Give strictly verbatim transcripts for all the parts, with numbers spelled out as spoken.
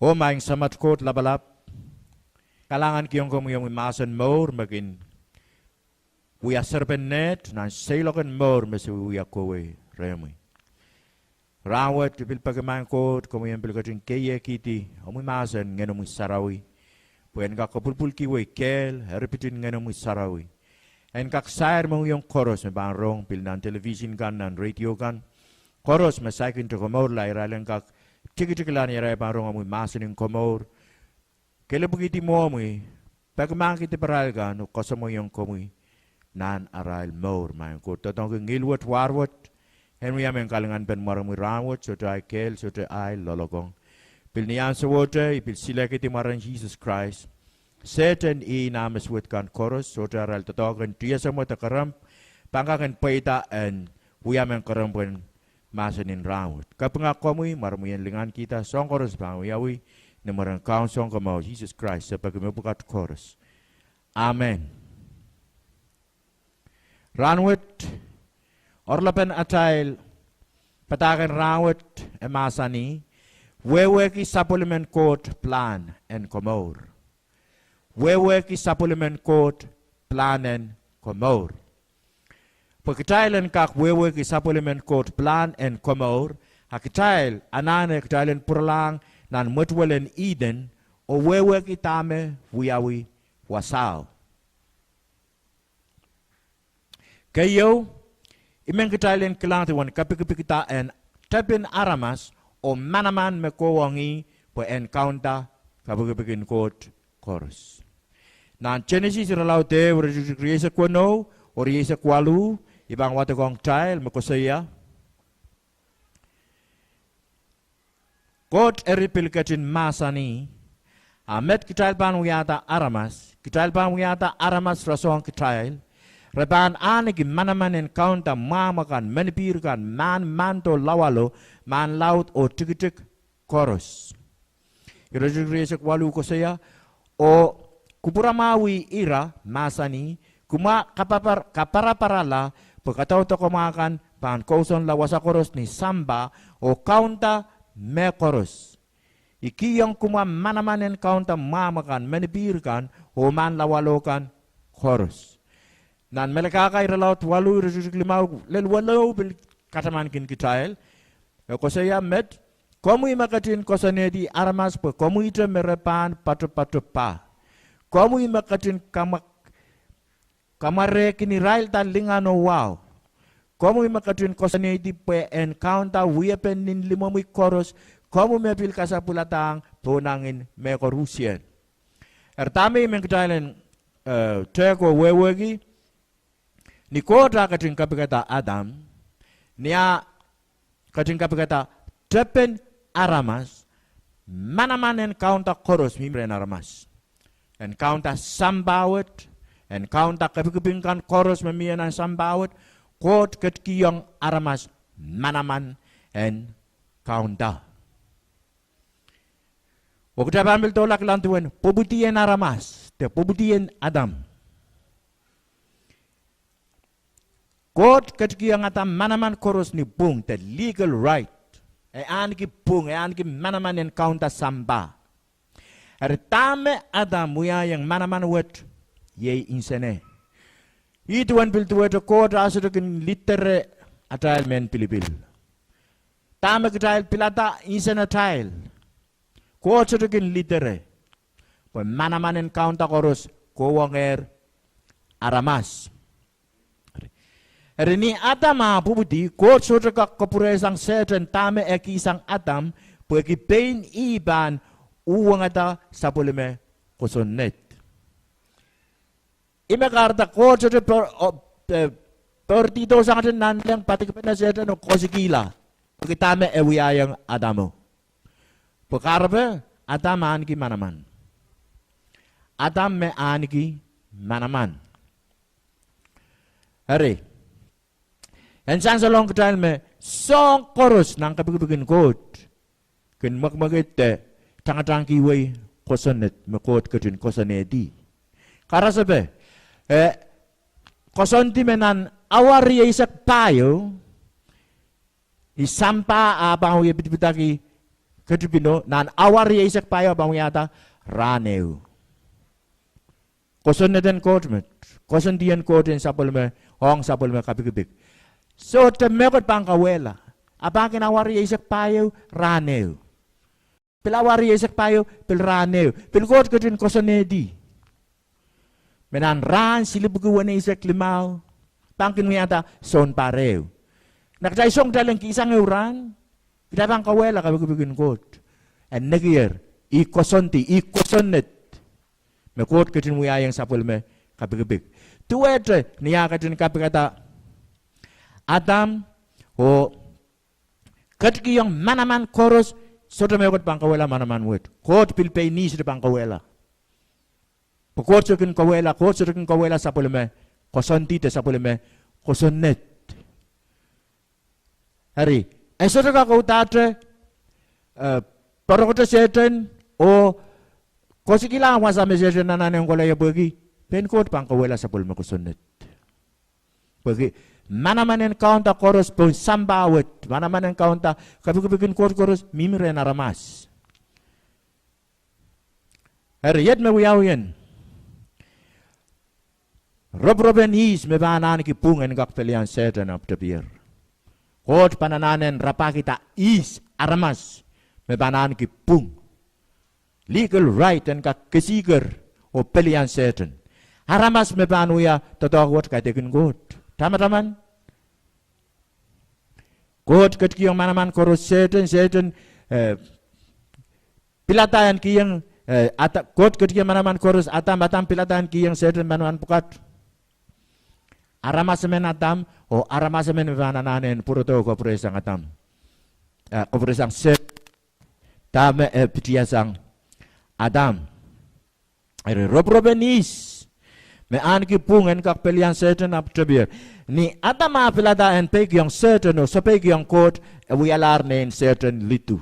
Oh maing Samat Koht Lapalap, kalahnganki ong komwi omwi mahsen mour me kin wia serepen neht nan seiloak en mour me se wia kohwei rehmwi. Rahnwet I pil peki maing Koht komwi en pil ketin keiekihdi omwi mahsen Ngehnomwi Sarawi, pwe en kak kapwulpwulkihwei kehl, eripit en Ngehnomwi Sarawi, en kak sair mohngiong koaros me pahn rong, pil nan television kan, nan radio kan, koaros me saikinte komourla, irail en kak tikitikla ni arail pahn rong omwi mahsen en komour, kelehpwikihdi mwohmwi, pekimahkihdi pahrail kan oh koasoamwoiong komwi nan arail mour. Maing Koht, doadoahngki ngihl wet, war wet, en wia mehn kalinganpen mwaromwi rahnwet, sohte ahi kehl, sohte ahi loalokong. Pil ni ansowohte I pil silehkihdi mwaren Sises Krais, Sehdan, ih nah me suwed kan koaros, sohte arail doadoahk en tiesomwed de kerempw pahn kak en pweida en wia mehn kerempw en mahsen en rahnwet. Kapinga komwi, mwaromwi en lingankihda soahng koaros pahn wiawi, ni mwaren Kaun Sounkomour Sises Krais, se peki mepwukat koaros. Amen. Rahnwet, oaralapen atail padahk en rahnwet e mahsanih, Wehwehki Sapwellimen Koht Pilahn en Komour. Wehwehki Sapwellimen Koht Pilahn en Komour. Pwe kitail en kak wehwehki Sapwellimen Koht Pilahn en Komour, a kitail anahne kitail en pwuralahng nan mwetuwel en Ihden oh wehwehki dahme wiawi wasao. Keieu, I men kitail en kilangada uwen kapikipikda en tepin aramas oh manaman me kohwongih pwe en kaunda kapikipik en Koht koaros. Nan Senesis irelaud ehu, iretikitik rieisek weneu oh rieisek waluh, I pahn wadekohng kitail me koasoia, Koht eri pil ketin mahsanih, A met kitail pahn wiahda aramas, kitail pahn wiahda aramas rasehng kitail, re pahn ahneki manaman en kaunda mwahmw akan, menpihr kan, mahn, mahn, oh lawalo, mahn laud oh tikitik koaros. Iretikitik rieisek waluh koasoia, Oh kupwuramwahwih ira, mahsanih, Kumwa kaparaparala, pwe kadaudok kamwa kan pahn kousoanla wasa koaros ni sampah oh kaunda mehkoaros. I kihong kumwa manaman en kaunda mwahmw akan, menpihr kan, oh mahn lawalo kan koaros. Nan Melkahka irelaud waluh, iretikitik limau lel weneu, pil katamankin kitail, e koasoia met, Komwi me ketin koasoanehdi aramas pwe komwihte me re pahn patopatopa. Komwi me ketin kamwarehkin irailda lingan oh wahu. Komwi me ketin koasoanehdi pwe en kaunda wiepen nin limomwi koaros, komwi me pil kasapwiladahng pohnangin mehkoarusie. Eri dahme I men kitail en, eh, tehk oh wehwehki, ni Koht ah ketin kapikada Adam, ni ah ketin kapikada tepin aramas, manaman en kaunda koaros mihmi rehn aramas. En kaunda sampah wet, en kaunda kepikipik kan koaros me mie nan sampah wet, Koht ketikihong aramas manaman en kaunda. Oh kitail pahn pil doula kilang duwen pwupwidien aramas, de pwupwidien Adam. Koht ketikihong Adam manaman koaros ni pwung, de legal right. E ahneki pwung, e ahneki manaman en kaunda sampah. Eri dahme Adam wiahiong manaman wet, iei nsene. Ih duwen pil duwehte Koht ah sohte kin lidere atail mehn pilipil. Dahme kitail pilada nsenatail, Koht sohte kin lidere, pwe manaman en kaunda koaros kohwongehr aramas. Eri ni Adam ah pwupwidi, Koht sohte kak kapwurehsang Sehdan dahme e kihsang Adam, pwehki pein ih pahn uhwongada sapwellime kosonned. Ih me kahrehda Koht sohte poaridi dohsangete nanleng, padikipene Sehdan oh koasoikihla, pwehki dahme e wiahiong Adamo. Pwe kahrepe, Adam ahneki manaman. Adam me ahneki manaman. Eri, en sansalohng kitail me soahng koaros nan kepikipik en Koht kin mwekimwekid de tangatangkihwei kosonned me Koht ketin koasoanehdi. Karasepe, eh, koasoandi me nan awa rieisek pahieu, ni sampah ah pahn wie pidipidaki ketipino, nan awa rieisek pahieu pahn wiahda rahn ehu. Kosonned en Koht met, koasoandi en Koht en sapwellime, ong sapwellime kapikipik. Sohte mehkot pahn kauwehla. A pahn kin awa rieisek pahieu, rahn ehu. Pil awa rieisek pahieu, pil rahn ehu. Pil Koht ketin koasoanehdi. Me nan rahn silipwiki weneisek limau, pahn kin wiahda sounpar ehu. Na kitail song kitail en kihsang ehu rahn, kitail pahn kauwehla kapikipik en Koht. En nekier, ih koasoandi, ih kosonned. Me Koht ketin wiahiong sapwellime kapikipik. Duwehte ni ah ketin kapikada Adam oh ketikihong manaman koaros, sohte mehkot pahn kauwehla manaman wet. Koht pil pein ih sohte pahn kauwehla. Pwe Koht sohte kin kauwehla, Koht sohte kin kauwehla sapwellime koasoandi de sapwellime kosonned. Eri, e sohte kak uhdahte, eh, poarokete Sehdan oh koasoakihla wasa me Sehdan anahne en kohla ie pwehki pein Koht pahn kauwehla sapwellime kosonned. Pwehki manaman en kaunda koaros pohn sampah wet, manaman en kaunda kapikipik en Koht koaros mihmi rehn aramas. Eri, iet me wiawi ien roporopen ihs me pahn ahneki pwung en kak pelian Sehdan ahpw tepier. Koht pahn anahne en rapahkihda ihs aramas me pahn ahneki pwung, legal right en kak kesiker oh pelian Sehdan. Aramas me pahn wia doadoahk wet kaidehkin Koht. Tamataman, Koht ketikihong manaman koaros Sehdan, Sehdan, eh, pilada en kihong, eh, Ad-, Koht ketikihong manaman koaros Adam, Adam pilada en kihong Sehdan manaman pwukat. Aramas emen Adam, oh aramas emen me pahn anahne en pwurodo kapwuresang Adam. Eh, kapwuresang Sehdan. Dahme e pitihasang Adam. Eri roporopen ihs me ahneki pwung en kak pelian Sehdan ahpw tepier. Ni Adam ah pilada en peikiong Sehdan oh sopeikiong Koht, e wialahr nein Sehdan lidu.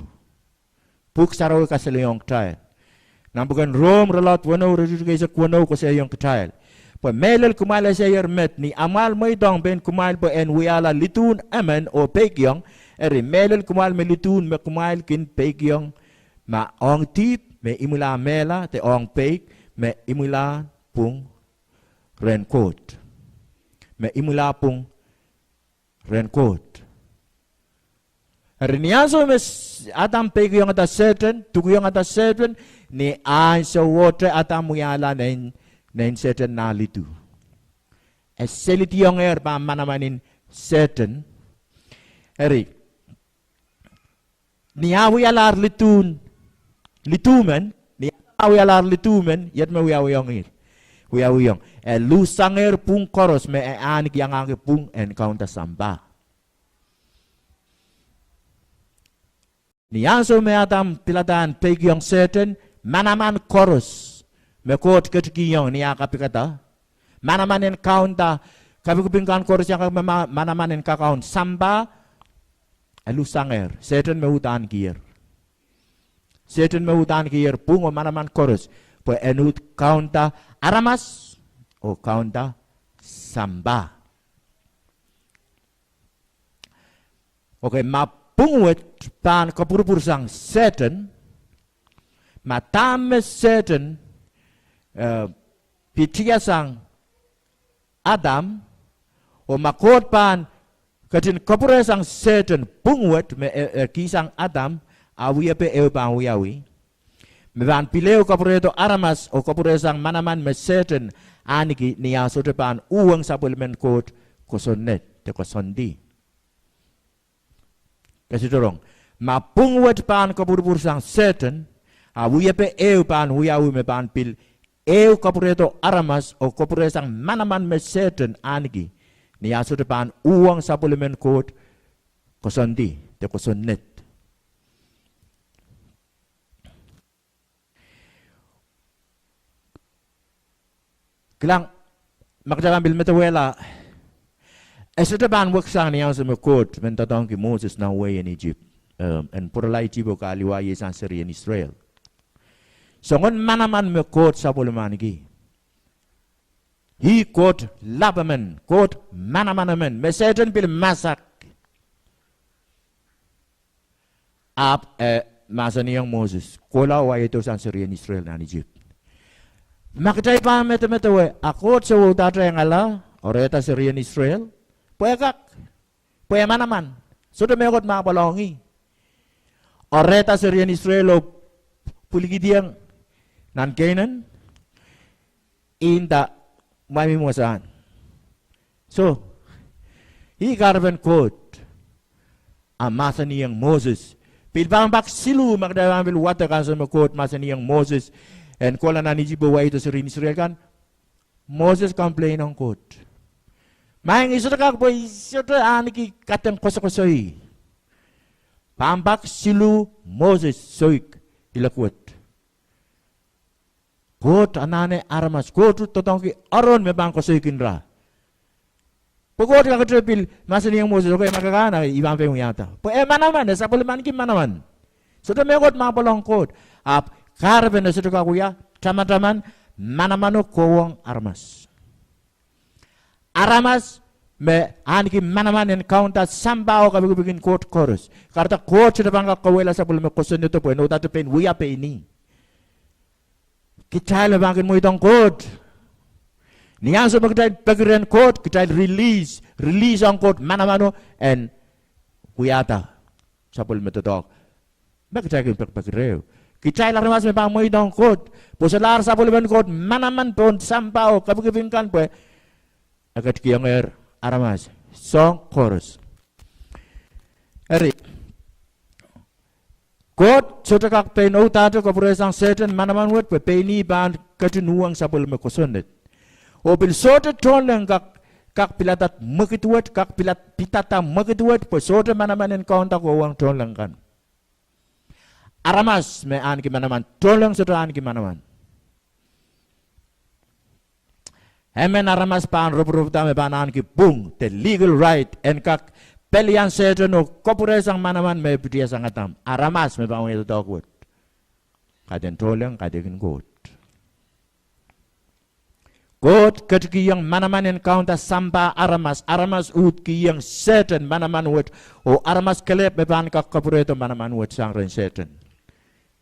Pwuhk Sarawi kasalehiong kitail. Nan pwuken Rom irelaud weneu, iretikitik eisek weneu koasoiaiong kitail: Pwe mehlel kumwail eseier met, ni amwail mweidohng pein kumwail pwe en wiahla lidun emen oh peikiong, eri mehlel kumwail me lidun me kumwail kin peikiong, ma ong dihp me imwilah mehla, de ong peik me imwilah pwung rehn Koht. Me imwilah pwung rehn Koht. Eri ni ansou me S-, Adam peikiongada Sehdan, dukiongada Sehdan, ni ansowohte Adam wiahla nein, nein Sehdan nah lidu. E selidiongehr pahn manaman en Sehdan. Eri, ni ah wialahr lidu, lidu men, ni ah wialahr lidu men, iet me wiawihong, wiawihong. E luhsangehr pwung koaros me e ahneki, iangahki pwung en kaunda sampah. Ni ansou me Adam pilada en peikiong Sehdan, manaman koaros me Koht ketikihong ni ah kapikada, manaman en kaunda kapikipik kan koaros, iangahki ma-, manaman en kakaun sampah, e luhsangehr. Sehdan me uhd ahnekier. Sehdan me uhd ahnekier pwung oh manaman koaros, pwe en uhd kaunda aramas oh kaunda sampah. Okei, ma pwung wet pahn kapwurpwursang Sehdan, ma dahme Sehdan, eh, pitihasang Adam, oh ma Koht pahn ketin kapwuresang Sehdan, pwung wet me e, e kihsang Adam, a wiepe ehu pahn wiawi, me pahn pil ehu kapwurehdo aramas oh kapwuresang manaman me Sehdan ahneki, ni ah sohte pahn uhwong sapwellimen Koht kosonned de koasoandi. Kesetorong. Ma pwung wet pahn kapwurpwursang Sehdan, a wiepe ehu pahn wiawi me pahn pil ehu kapwurehdo aramas oh kapwuresang manaman me Sehdan ahneki, ni ah sohte pahn uhwong sapwellimen Koht koasoandi de kosonned. Kilang, ma kitail pahn pil medewehla, e sohte pahn weksang ni ansou me Koht men doadoahngki Moses nan wehin Isip, eh, en pwurala Isip oh kahluwa ieisang serien Israel. Soangen manaman me Koht sapwellime ahneki, ih Koht lap emen, Koht manaman emen, me Sehdan pil masak, ahpw, eh, mahsanihong Moses, kohla oh waido sang serien Israel nan Isip. Ma kitail pahn medemedewe, a Koht soh wehwehda ngala, orehda serien Israel, pwe e kak, pwe e manaman, sohte mehkot me apwal ong ih. Orehda serien Israel oh pwilikihdiong nan Kenan, inda mwamwi wasahn. Soh, ih kahrepen Koht, a mahsanihong Moses. Pil pahn pak siluh ma kitail pahn pil wadek ansou me Koht mahsanihong Moses en kohla nan Isip oh waido serien Israel kan. Moses complain ong Koht. Maing, I sohte kak pwe I sohte ahneki kaden koasokoasoi. Pahn pak siluh Moses soik ilek wet. Koht anahne aramas, Koht doadoahngki Aaron me pahn koasoiki ira. Pwe Koht kakete pil mahsanihong Moses, okay, ma ke kak, a I pahn pein wiahda. Pwe e manaman, e sapwellimaniki manaman. Sohte mehkot me apwal ong Koht. Ahpw kahrepen e sohte kak wia, tamataman, manamano kohwong aramas. Aramas me ahneki manaman en kaunda sampah oh kapikipik en koht koaros. Kahrehda Koht sohte pahn kak kauwehla sapwellime kosonnedo pwe e nohdahte pein wia pein ih. Kitail me pahn kin mweidohng Koht, ni ansou me kitail peki rehn Koht, kitail release, release ong Koht manamano en wiahda sapwellime doadoahk me kitail kin pekipeki reh. Kitail aramas me pahn mweidohng Koht, pwe solahr sapwellimen Koht manaman pohn sampah oh kapikipik kan pwe e ketikihongehr aramas soahng koaros. Eri, Koht sohte kak pein nohdahte kapwuresang Sehdan manaman wet pwe pein ih pahn ketin uhweng sapwellime kosonned. Oh pil sohte tohnleng kak, kak pilada mwekid wet, kak pila, pidada mwekid wet pwe sohte manaman en kaunda kohwong tohnleng kan. Aramas me ahneki manaman, tohnleng sohte ahneki manaman. Emen aramas pahn roporopda me pahn ahneki pwung, the legal right, en kak pelian Sehdan oh kapwuresang manaman me e pitihasang Adam. Aramas me pahn wia doadoahk wet. Kaidehn tohnleng, kaidehkin Koht. Koht ketikihong manaman en kaunda sampah aramas, aramas uhd kihong Sehdan manaman wet, oh aramas kelehpw me pahn kak kapwurehdo manaman wet sang rehn Sehdan.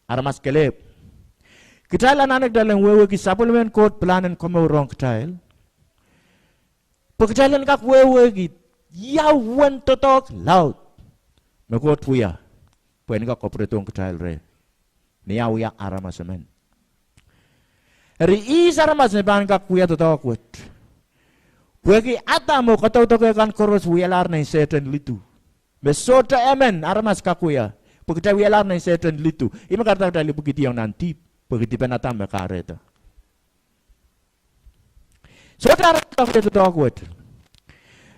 Aramas kelehpw. Kitail anahne kitail en wehwehki sapwellimen Koht pilahn en komour ong kitail, pwe kitail en kak wehwehki ia uwen doadoahk laud me Koht wia pwe en kak kapwurehdohng kitail reh, ni ah wia aramas emen. Eri ihs aramas me pahn kak wia doadoahk wet? Pwehki Adam oh kadaudoke kan koaros wialahr nein Sehdan lidu. Me sohte emen aramas kak wia, pwe kitail wialahr nein Sehdan lidu. Ih me kahrehda kitail ipwikihdiong nan dihp, pwehki dipen Adam me kahrehda. Sohte aramas kak wia doadoahk wet.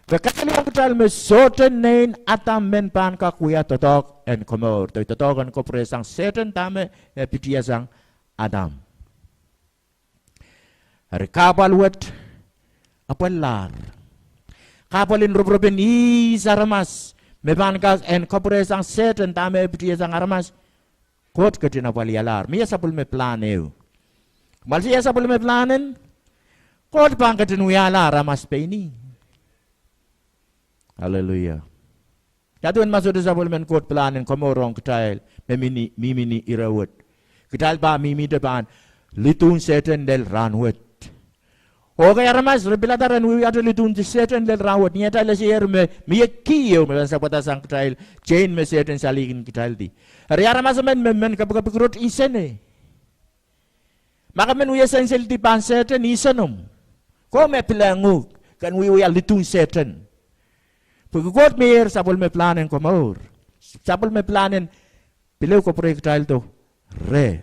Me kasalehda kitail me sohte nein Adam men pahn kak wia doadoahk en komour, de doadoahk en kapwuresang Sehdan dahme e pitihasang Adam. Eri kahpwal wet apwalilahr. Kahpwal en roporop en ihs aramas me pahn kak en kapwuresang Sehdan dahme e pitihasang aramas. Koht ketin apwalialahr. Mie sapwellime pilahn ehu. Kumwail ese ia sapwellime pilahn en? Koht pahn ketin wiahla aramas pein ih. Aleluia. Ia duwen ma sohte sapwellimen Koht pilahn en komour ong kitail me mihmi ni ire wet, kitail pahn mihmihte pahn lidun Sehdan lel rahnwet. Okay, aramas re pilada ren wiewiahte lidun Sehdan lel rahnwet, ni atail eseier me mie kih ehu me pahn sapwadasang kitail, chain me Sehdan salihkin kitaildi. Eri aramas emen me men kepikepik rot, insene. Ma ke men wie senselidi pahn Sehdan, insenomw. Komw me pilehng uhk ken wiewia lidun Sehdan. Pwehki Koht meier sapwellime pilahn en komour. Sapwellime pilahn en pil ehu kapwurei kitaildo reh.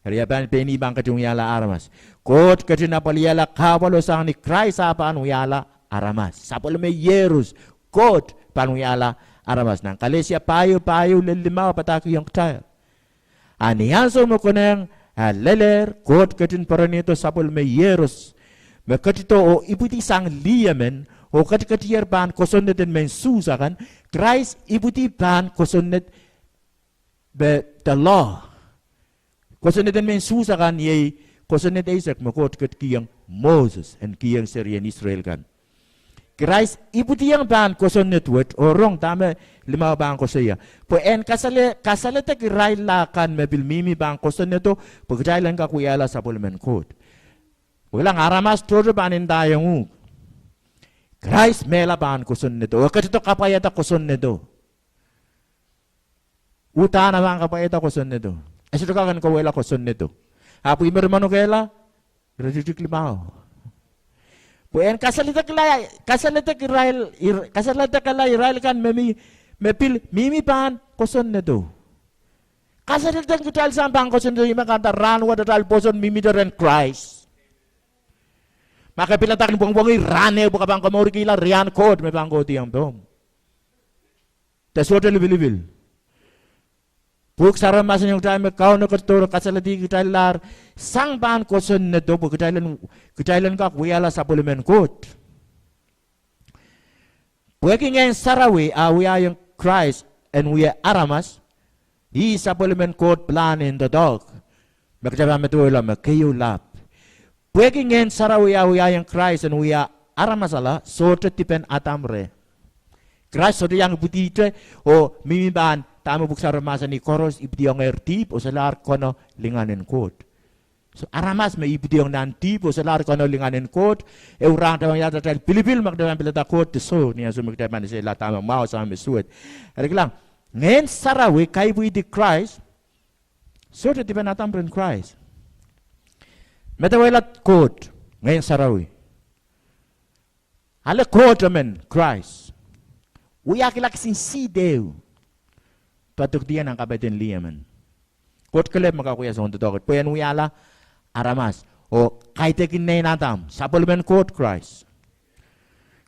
Eri ia pahn pein ih pahn ketin wiahla aramas? Koht ketin apwaliala kahpwalo sang ni Krais ah pahn wiahla aramas. Sapwellime iehros, Koht pahn wiahla aramas. Nan Kalesia pahieu, pahieu lel limau e padahkihong kitail, a ni ansou me konehng ah lelehr, Koht ketin poaronehdo sapwellime iehros me ketido oh ipwidi sang lih emen, oh ketiketier pahn kosonned en mehn Suhs akan. Krais ipwidi pahn kosonned, the law. Kosonned en mehn Suhs akan iei kosonned eisek me Koht ketikihong Moses en kihong serien Israel kan. Krais ipwidiong pahn kosonned wet, oh rong dahme limau pahn koasoia. Pwe en kasale-, kasaledek irail lah kan me pil mihmi pahn kosonnedo, pwe kitail en kak wiahla sapwellimen Koht. Pwe kilang, aramas tohto pahn ndaiong uhk, Krais mehla pahn kosonnedo, e ketido kapwaiada kosonnedo. Uhdahn e pahn kapwaiada kosonnedo. E sohte kak en kauwehla kosonnedo. Ahpw ih me re manokehla, ire tikitik limau. Pwe en kasaledek-, kasaledek irail, ir-, kasaledekala irail kan me mi, me pil mihmi pahn kosonnedo. Kasaledek kitail sang pahn kosonnedo, ih me kahrehda rahnwet atail pwoson mihmihte rehn Krais. Ma ke pilada kin pwongpwongih rahn ehu pwe ke pahn komourkihla riahn Koht me pahn kohdiong pohmw, de sohte lipilipil. Pwuhk Sarawi mahsanihong kitail me Kauno ketidohr kasaledih kitail lahr sang pahn kosonnedo pwe kitail en, kitail en kak wiahla sapwellimen Koht. Pwehki Ngehn Sarawi a wiahiong Krais en wia aramas, ih sapwellimen Koht pilahn en doadoahk, me kitail pahn medewehla me keieu lap. Pwehki Ngehn Sarawi a wiahiong Krais en wia aramasala, sohte dipen Adam reh. Krais sohte iang ipwidihte oh mihmi pahn, dahme Pwuhk Sarawi mahsanih, koaros ipwidiongehr dihp oh solahr kono lingan en Koht. So aramas me ipwidiong nan dihp oh solahr kono lingan en Koht, ehu rahn kitail pahn wiahda atail pilipil, ma kitail pahn pilada Koht de soh, ni ansou me kitail pahn esehla dahme mwahu, sang me suwed. Eri kilang, Ngehn Sarawi kaipwihdi Krais, sohte dipen Adam rehn Krais. Medewehla Koht, Ngehn Sarawi. Ale Koht emen, Krais, wiahkihla kisin sidehu, padikidi nan kapehden lih emen. Koht kelehpw me kak wia soangen doadoahk pwe en wiahla aramas oh kaidehkin nein Adam, sapwellimen Koht Krais.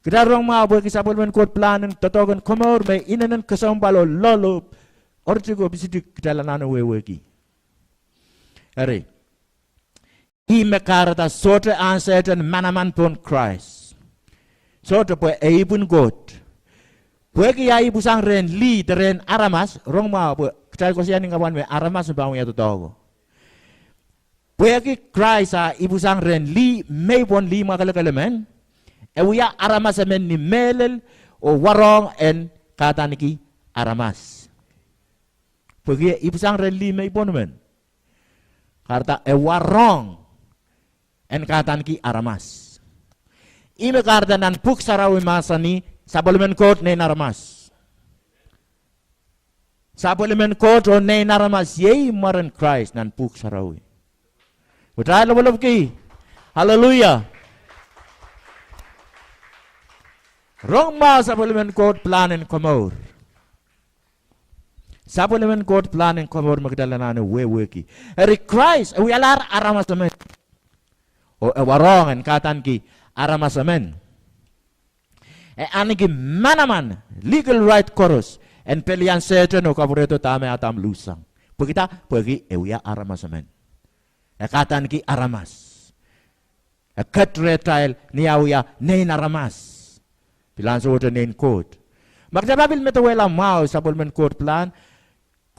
Kitail rong mwahu pwehki sapwellimen Koht pilahn en doadoahk en komour me inenen kesempwal oh loalopw, oaritik oh pisidik kitail anahne wehwehki. Eri, ih me kahrehda sohte ahn Sehdan manaman pohn Krais. Sohte, pwe e ipwin Koht. Pwehki a ipwisang rehn lih de rehn aramas, rong mwahu pwe kitail koasoia ni kapwan me aramas me pahn wia doadoahko. Pwehki Krais a ipwisang rehn lih me i pwon, lih mwakelekel emen, e wia aramas emen ni mehlel oh warohng en kahdaneki aramas. Pwehki e ipwisang rehn lih me i pwon emen, kahrehda e warohng en kahdaneki aramas. Ih me kahrehda nan Pwuhk Sarawi mahsanih, sapwellimen Koht nein aramas. Sapwellimen Koht oh nein aramas iei mwaren Krais nan Pwuhk Sarawi. Kitail lopwolopwki. Aleluia. Rong mwahu sapwellimen Koht pilahn en komour. Sapwellimen Koht pilahn en komour me kitail anahne wehwehki. Eri Krais e wialahr aramas emen oh e warohng en kahdaneki aramas emen. E ahneki manaman, legal right koaros, en pelian Sehdan oh kapwurehdo dahme Adam luhssang. Pwehki dah? Pwehki e wia aramas emen. E kahdaneki aramas. E ket rehtail ni ah wia nein aramas. Pil ansowohte nein Koht. Ma kitail pahn pil medewehla mwahu sapwellimen Koht pilahn,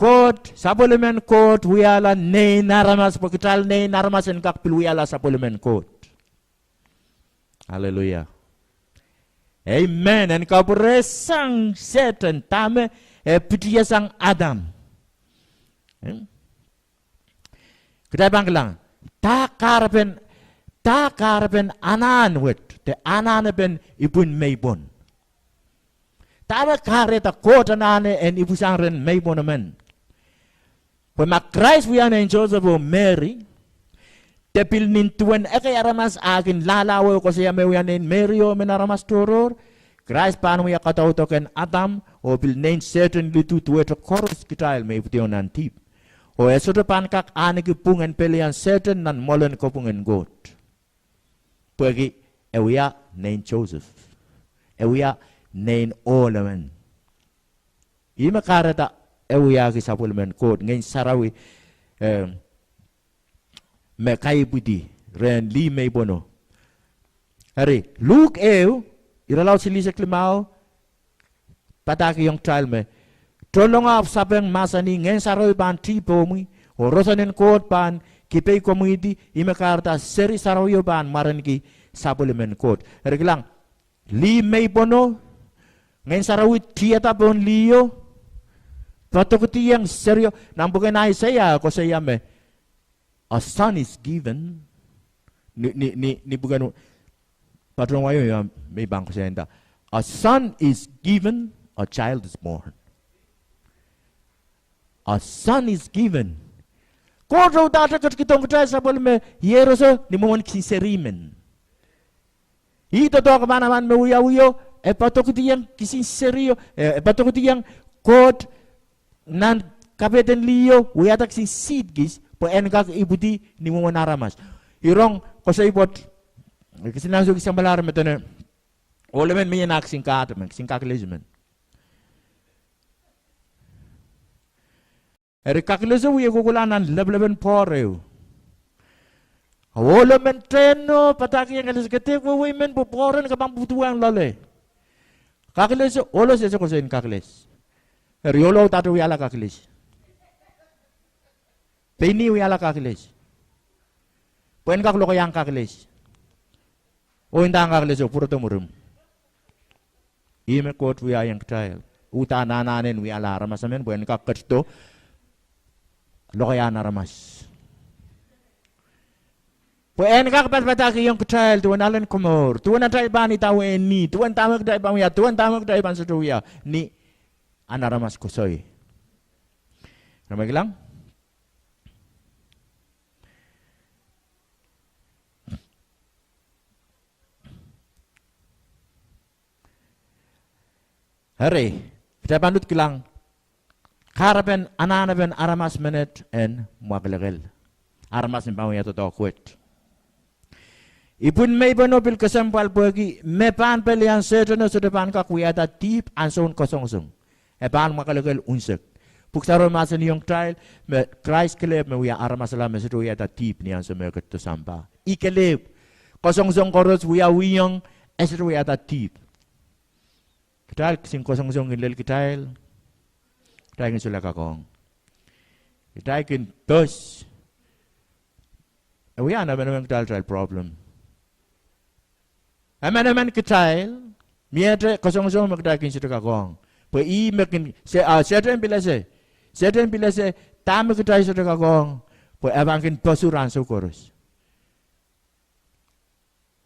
Koht, sapwellimen Koht wiahla nein aramas pwe kitail nein aramas en kak pil wiahla sapwellimen Koht. Aleluia. Amen. En kapwurehsang Sehdan dahme e pitihasang Adam. Kitail pahn kilang, dah kahrepen, dah kahrepen anahn wet de anahnepen ipwin meipwon? Dahme kahrehda Koht anahne en ipwisang rehn meipwon emen? Pwe ma Krais wia nein Sosep oh Meri, de pil nin duwen ekei aramas ah kin lahlahwe oh koasoia me wia nein Meri oh emen aramas tohrohr, Krais pahn wia kadaudok en Adam oh pil nein Sehdan lidu duwehte koaros kitail me ipwidiong nan dihp. Oh e sohte pahn kak ahneki pwung en pelian Sehdan nan mwoalen kopwung en Koht. Pwehki e wia nein Sosep. E wia nein ohl emen. Ih me kahrehda e wiahki sapwellimen Koht, Ngehn Sarawi, eh, me kaipwidi rehn lih meipwono. Eri, Luk ehu, irelaud silihsek limau, padahkihong kitail me, tohnlengo ahpw sapeng, mahsanih, Ngehn Sarawi pahn tih pohmwi, oh roson en Koht pahn kipei komwihdi, ih me kahrehda seri sarawio pahn mwarenki sapwellimen Koht. Eri kilang, Lih me I pwono, Ngehn Sarawi tiada pohn liho, padokediong serio. Nan pwuken Aiseia koasoia me, a son is given. Ni, ni, ni, ni pwuken, patohwan wai me I pahn koasoia nda, a son is given, a child is born. A son is given. Koht uhdahte ketikihdohng kitail sapwellime ieroso ni mwomwen kisin seri men. Ih doadoahk pahn emen me wiawio, e padokediong kisin serio, e, e padokediong Koht nan kapehden liho wiahda kisin seed kis pwe en kak ipwidi ni mwomwen aramas. I rong koasoi pwoat, kisin ansou kis sampah lahr me dene, ohl emen mie nah kisin kahto men, kisin kakiles men. Eri kakileso wie kohkohla nan lepelepen pwoar ehu. Ohl emen tehno padahkihong kakileso, ke dehk wehwehki men pwe pwoaren ke pahn pwuduwehng loale. Kakileso, ohlo sehse koasoi en kakiles. Eri ohlo uhdahte wiahla kakiles. Pein ih wiahla kakiles pwe en kak lokaiahng kakiles oh indahng kakileso pwurodo mwurin. Ih me Koht wiahiong kitail. Uhdahn anahne en wiahla aramas emen pwe en kak ketido lokaiahn aramas, pwe en kak padapadahkihong kitail duwen alen komour, duwen atail pahn idawehn nih, duwen dahme kitail pahn wia, duwen dahme kitail pahn sohte wia ni ahn aramas koasoi. Re me kilang? Eri, kitail pahn uhd kilang kahrepen anahnepen aramas menet en mwakelekel. Aramas me pahn wia doadoahk wet. Ipwin me I pweno pil kesempwal pwehki me pahn pelian Sehdeno sohte pahn kak wiahda dihp ansoun kasongosong. E pahn mwakelekel unsek. Pwuhk Sarawio mahsanihong kitail me Krais kelehpw me wia aramasala me sohte wiahda dihp ni ansou me e ketido sampah. Ih kelehpw. Kasongosong koaros wiawihong, e sohte wiahda dihp. Kitail kisin kasongosong kin lel kitail, kitail kin solahr kakohng. Kitail kin pes. E wia nan emenemen kitail, kitail problem. Emenemen kitail, miehte kasongosong me kitail kin sohte kakohng. Pwe ih me kin, se, ah, Sehdan pil ese, Sehdan pil ese dahme kitail sohte kakohng, pwe e pahn kin posu ansou koaros.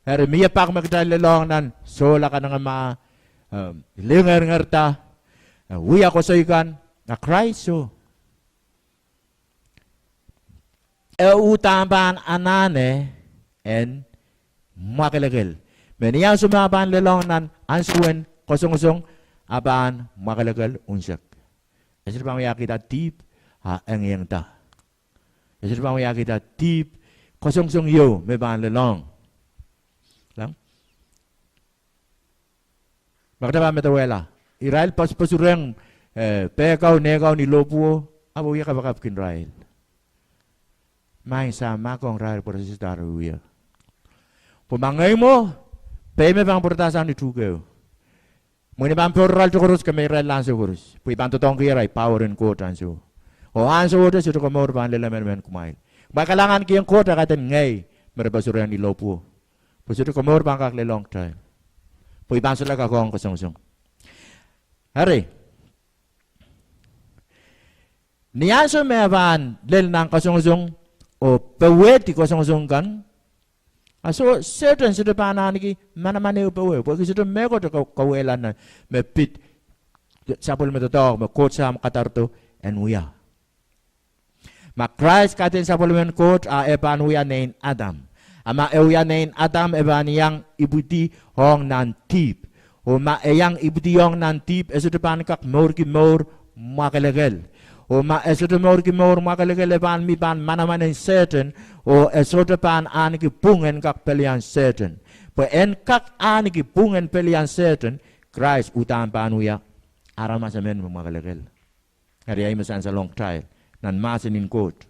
Eri mie pak me kitail lelohng nan sohla kanengamah, eh, lingeringerda, eh, wia koasoi kan, a Krais soh. E uhdahn pahn anahne en mwakelekel. Me ni ansou me a pahn lelohng nan ansoun kasongosong, a pahn mwakelekel unsek. E sohte pahn wiahkihda dihp, a engiengda. E sohte pahn wiahkihda dihp, kasongosong ieu me pahn lelohng. Kilang? Ma kitail pahn medewehla, irail posuposurehng, eh, pehkau, nehkau ni lohpwuo, ahpw wia kapakap kin irail. Maing Sahm, mahkohng irail pwe re sehse dahme re wia. Pwe ma ngehi mwo, pehi me pahn pwuradahsang ni tuhkehu. Mwein I pahn poararail tohkoaros, kemeiraillahr ansou koaros. Pwe I pahn doadoahngki irail power en Koht ansou. Oh ansowohte sohte komour pahn lel emenemen kumwail. Kumwail kalahngan kihong Koht ah kaidehn ngehi me re posurehng ni lohpwuo. Pwe sohte komour pahn kak lelohng kitail. Pwe I pahn solahr kakohng kasongosong. Eri, ni ansou me e pahn lel nan kasongosong oh powehdi kasongosong kan, a soh, Sehdan sohte pahn ahneki manaman ehu powe, pwehki sohte mehkot e ka-, kauwehla nan me pid sapwellime doadoahk me Koht Sahm kadarodo en wia. Ma Krais kaidehn sapwellimen Koht, a e pahn wia nein Adam. A ma e wia nein Adam, e pahn iang ipwidiong nan dihp. Oh ma e iang ipwidiong nan dihp, e sohte pahn kak mourki mour mwakelekel. Oh ma e sohte mourki mour mwakelekel, e pahn mi pahn manaman en Sehdan, oh e sohte pahn ahneki pwung en kak pelian Sehdan. Pwe en kak ahneki pwung en pelian Sehdan, Krais uhdahn pahn wia aramas emen me mwakelekel. Eri ih me sansalong kitail nan mahsen en Koht,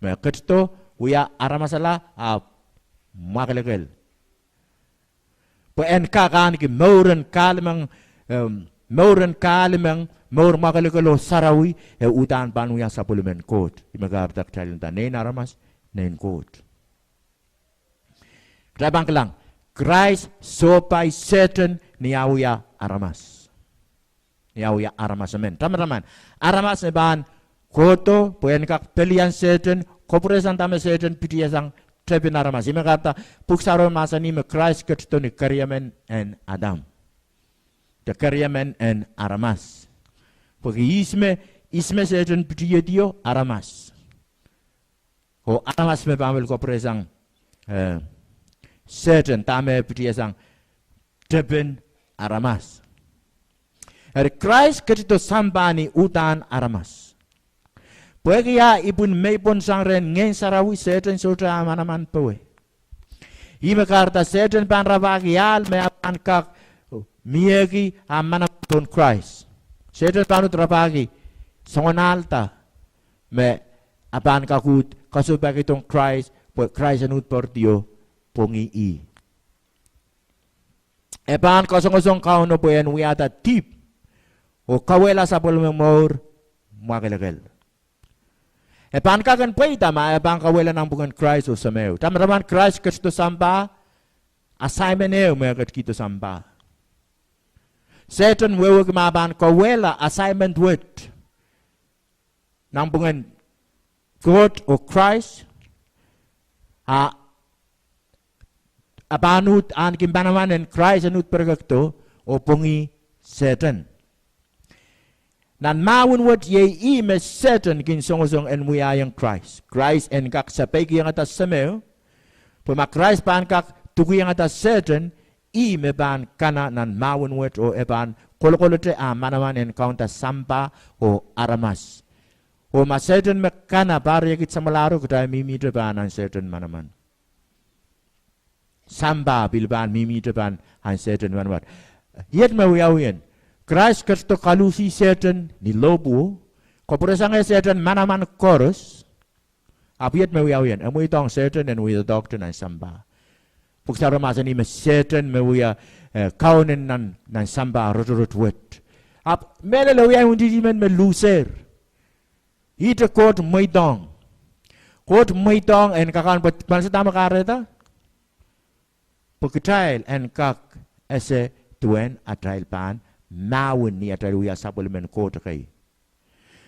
me ketido wia aramasala ahpw mwakelekel. Pwe en kak ahneki mour en kahlemeng, em, mour en kahlemeng, mour mwakelekel oh sarawi, e uhdahn pahn wia sapwellimen Koht. Ih me kahrehda kitail nda nein aramas, nein Koht. Kitail pahn kilang, Krais sohpai Sehdan ni ah wia aramas. Ni ah wia aramas emen. Tamataman, aramas me pahn kohdo pwe en kak pelian Sehdan, kapwuresang dahme Sehdan pitihasang tepin aramas. Ih me kahrehda Pwuhk Sarawi mahsanih me Krais ketido ni keriemen en Adam. De keriemen en aramas. Pwehki ihs me, ihs me Sehdan pitihedi o? Aramas. Oh aramas me pahn pil kapwuresang, eh, Sehdan, dahme pitihasang tepin aramas. Eri Krais ketido sampah ni uhdahn aramas. Pwehki ah ipwin meipwon sang rehn Ngehn Sarawi, Sehdan sohte ah manaman powe. Ih me kahrehda Sehdan pahn rapahki ahl me e pahn kak miehki ah manaman pohn Krais. Sehdan pahn uhd rapahki soangen ahl da me e pahn kak uhd kasohpaki pohn Krais, pwe Krais en uhd poaridi oh pwongih ih. E pahn kasongosong Kauno pwe en wiahda dihp oh kauwehla sapwellime mour mwakelekel. E pahn kak en pweida ma e pahn kauwehla nanpwungen Krais oh Semeo. Tamataman, Krais ketido sampah, assignment ehu me e ketikihdo sampah. Sehdan wehwehki ma e pahn kauwehla assignment wet nanpwungen Koht oh Krais, a e pahn uhd ahneki manaman en Krais en uhd perekekdo oh pwongih Sehdan. Nan mahwen wet iei ih me Sehdan kin songosong en wiahiong Krais. Krais en kak sapeikihongada Semeo, pwe ma Krais pahn kak dukihongada Sehdan, ih me pahn kana nan mahwen wet oh e pahn kolokolete ah manaman en kaunda sampah oh aramas. Oh ma Sehdan me kana pahr riekid samwalahro, kitail mihmihte pahn nan Sehdan manaman. Sampah pil pahn mihmihte pahn nan Sehdan manaman. Iet me wiawi ien, Krais ketido kaluhsih Sehdan ni lohpwuo, kapwuresangehr Sehdan manaman koaros. Ahpw iet me wiawi ien, e mweidohng Sehdan en wie doadoahkte nan sampah. Pwuhk Sarawi mahsanih me Sehdan me wia, eh, kaunen nan, nan sampah rotorot wet. Ahpw mehlel e wiawi untihti men me lusehr. Ihte Koht mweidohng. Koht mweidohng en kakaun pwe, pwe se dahme kahrehda? Pwe kitail en kak ese duwen atail pahn mahwen ni atail wia sapwellimen Koht ekei.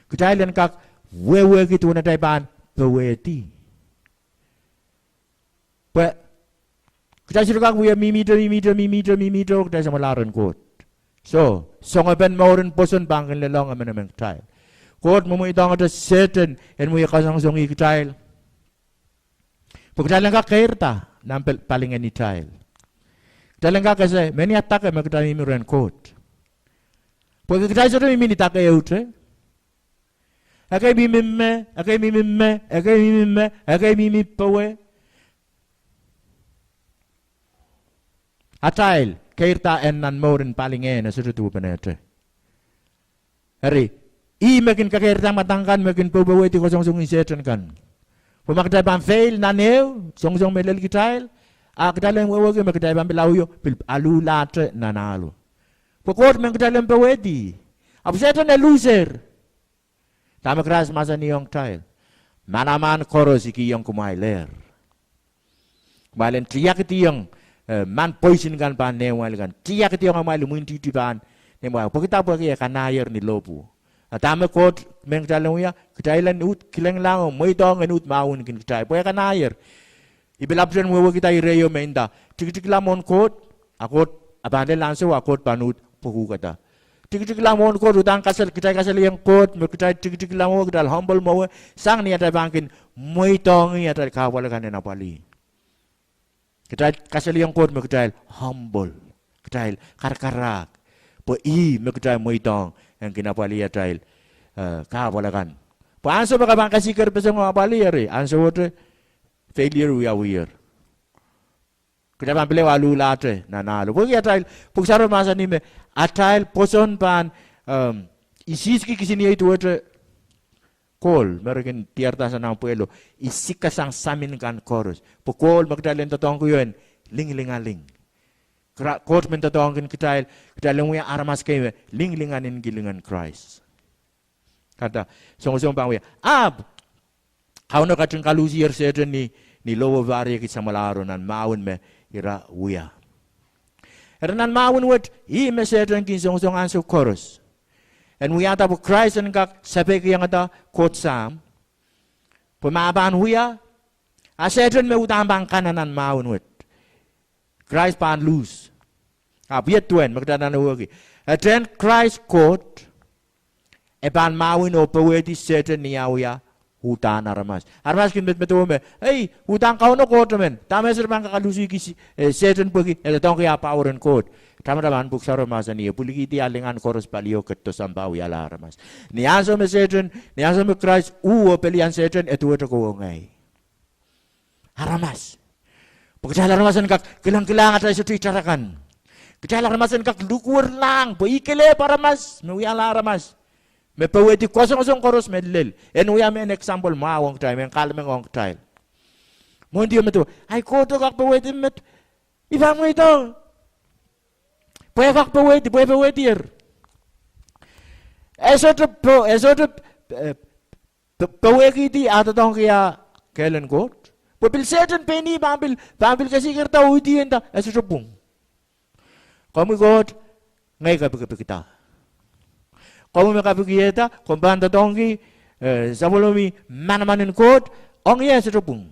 Kitail en kak wehwehki duwen atail pahn powehdi. Pwe kitail sohte kak wie mihmihte, mihmihte, mihmihte, mihmihte oh kitail samwalahro rehn Koht. Soh, songepen mouren pwoson pahn kin lelohng emenemen kitail. Koht mwemweidohngete Sehdan en wie kasongosongih kitail. Pwe kitail en kak keirda nan pal-, palingehn kitail. Kitail en kak ese me ni idake me kitail mihmi rehn Koht. Pwehki kitail sohte mihmi ni idake ehute. Ekei mihmi me, ekei mihmi me, ekei mihmi me, ekei mihmi powe. Atail keirda en nan mouren palingehn e sohte duwepenehte. Eri, ih me kin kekeirda mwadang kan me kin powehdi kasongosong en Sehdan kan. Pwe ma kitail pahn fail nan ehu songosong me lel kitail, a kitail en wehwehki me kitail pahn pil awio, pil aluhlahte nan ahlo. Pwe Koht men kitail en powehdi. Ahpw Sehdan e lusehr. Dahme Krais mahsanihong kitail? Manaman koaros I kihong kumwailehr. Kumwail en tiakediong, eh, man poisin kan pahn nehmwail kan. Tiakediong amwail imwintihti pahn nehmwail. Pwehki dah? Pwehki e kanahier ni lohpwuo. A dahme Koht men kitail en wia? Kitail en uhd kilenglahng oh mweidohng en uhd mahwenki kitail. Pwe e kanahier. I pil ahpwtehn wehwehkihda ireio me nda, tikitikla mwohn Koht, a Koht, a pahn lel ansou a Koht pahn uhd pwekuhkada. Tikitikla mwohn Koht, uhdahn kasal-, kitail kasalehiong Koht me kitail tikitikla mwowe, kitail humble mwowe, sang ni atail pahn kin mweidohng ih atail kahpwal akan en apwalih. Kitail kasalehiong Koht me kitail humble, kitail karakarahk, pwe ih me kitail mweidohng en kin apwalih atail, eh, kahpwal akan. Pwe ansou me ke pahn kesikerpeseng oh apwalih, eri ansowohte failure wiawier. Kitail pahn pil ehu aluhlahte nan ahlo. Pwehki atail, Pwuhk Sarawi mahsanih me atail pwoson pahn, ehm, isihski kisiniei duwehte kohl me re kin diarada sang nan pwehlo, isikasang samin kan koaros. Pwe kohl me kitail en doadoahngki o en linglingaling. Kra-, Koht men doadoahngki kitail, kitail en wia aramas kei me linglinganinki lingen Krais. Kahrehda songosong pahn wia. Ahpw Kauno ketin kaluhsiher Sehdan ni, ni lohpwuo pahr riekid samwalahro nan mahwen me ira wia. Eri nan mahwen wet, ih me Sehdan kin songosong ansou koaros en wiahda pwe Krais en kak sapeikiongada Koht Sahm, pwe ma pahn wia, a Sehdan me uhdahn pahn kana nan mahwen wet, Krais pahn lose. Ahpw iet duwen me kitail anahne wehwehki, eden Krais Koht, e pahn mahwen oh powehdi Sehdan ni ah wia uhdahn aramas. Aramas kin medemedewe me, ei, uhdahn Kauno Koht emen, dahme e sohte pahn kak lose-ki, eh, Sehdan pwehki e doadoahngki ah power en Koht. Tamataman Pwuhk Sarawio mahsanih e pwilikihdi ah lingan koaros palio, ketido sampah, wiahla aramas. Ni ansou me Sehdan, ni ansou me Krais uh oh pelian Sehdan, e duwehte kowe oh ngehi. Aramas. Pwe kitail aramas en kak kilangkilahng atail sohte itar akan. Kitail aramas en kak likwerlahng pwe ih kelehpw aramas me wiahla aramas, me powehdi kasongosong koaros me lel. En wia mehn example mwahu ong kitail, mehn kahlemeng ong kitail. Mwohndi oh medewe, ai, Kohto kak powehdi met, I pahn mweidohng. Pwe e kak powehdi, pwe e powehdier. E sohte po-, e sohte, eh, p-, powehkihdi ah doadoahngki ah kehlen Koht. Pwe pil Sehdan pein ih pahn pil, pahn pil kesikirda oh idih nda, e sohte pwung. Komwi Koht, ngehi kepikipikda. Komwi me kapikiehda, komw pahn doadoahngki, eh, sapwellimomwi manaman en Koht, ong ie e sohte pwung.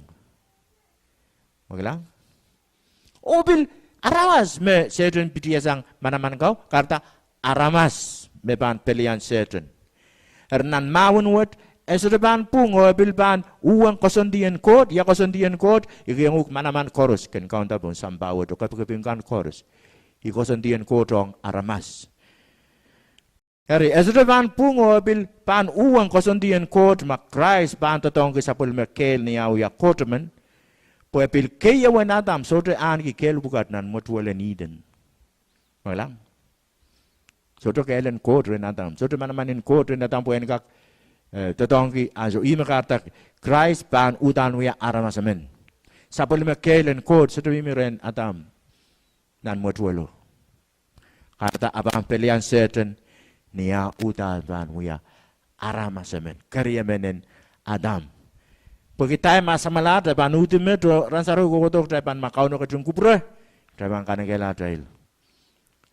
Mwekilang? Oh pil aramas me Sehdan pitihasang manaman kau, kahrehda aramas me pahn pelian Sehdan. Eri nan mahwen wet, e sohte pahn pwung oh e pil pahn uhwong koasoandi en Koht, ia koasoandi en Koht, I kihong uhk manaman koaros ken kaunda pohn sampah wet oh kepikipik kan koaros. Ih koasoandi en Koht ong aramas. Eri, e sohte pahn pwung oh e pil pahn uhwong koasoandi en Koht ma Krais pahn doadoahngki sapwellime kehl ni ah wia Koht emen, pwe e pil keieu en Adam sohte ahneki kehl pwukat nan mwetuwel en Ihden. Mwekilang? Sohte kehlen Koht rehn Adam, sohte manaman en Koht rehn Adam pwe en kak, eh, doadoahngki ansou. Ih me kahrehda Krais pahn uhdahn wia aramas emen. Sapwellime kehl en Koht sohte mihmi rehn Adam nan mwetuwelo. Kahrehda e pahn pelian Sehdan ni ah uhdahn pahn wia aramas emen, keriemen en Adam. Pwe kitail ma samwalahte pahn uhdi met oh rahn sarawi kohkohdo kitail pahn ma Kauno ketin kupwure, kitail pahn kanekehla atail,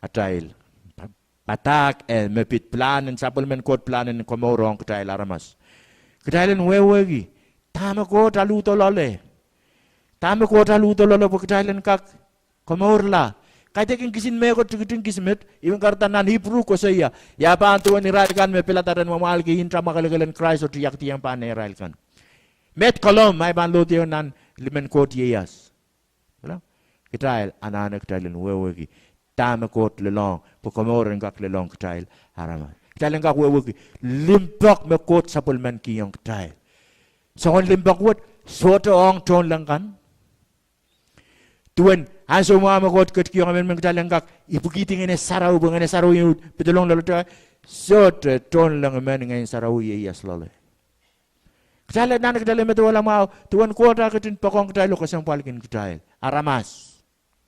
atail padahk, eh, me pid pilahn en sapwellimen Koht, pilahn en komour ong kitail aramas. Kitail en wehwehki dahme Koht aluhdo loale. Dahme Koht aluhdo loale pwe kitail en kak komourla. Kaidehkin kisin mehkot tikitik kis met, I men kahrehda nan Ipru koasoia, ia pahn duwen irail kan me piladahr en mwamwahlki nta mwakelekel en Krais oh tiakdiong pahn neirail kan. Met kolom ma e pahn lohdiong nan limen Koht ieias. Kitail anahne kitail en wehwehki dahme Koht lelohng pwe komour en kak lelohng kitail aramas. Kitail en kak wehwehki limpoak me Koht sapwellimanikihong kitail. Soangen limpoak wet sohte ong tohnleng kan. Duwen ansou mwahu me Koht ketikihong emenemen kitail en kak ipwikihdi Ngehn Sarawi, pwe Ngehn Sarawi pedelong loale, sohte tohnleng emen Ngehn Sarawi ieias loale. Kitail anahne kitail en medewehla mwahu duwen Koht eh ketin poakohng kitail oh kesempwalki kitail aramas.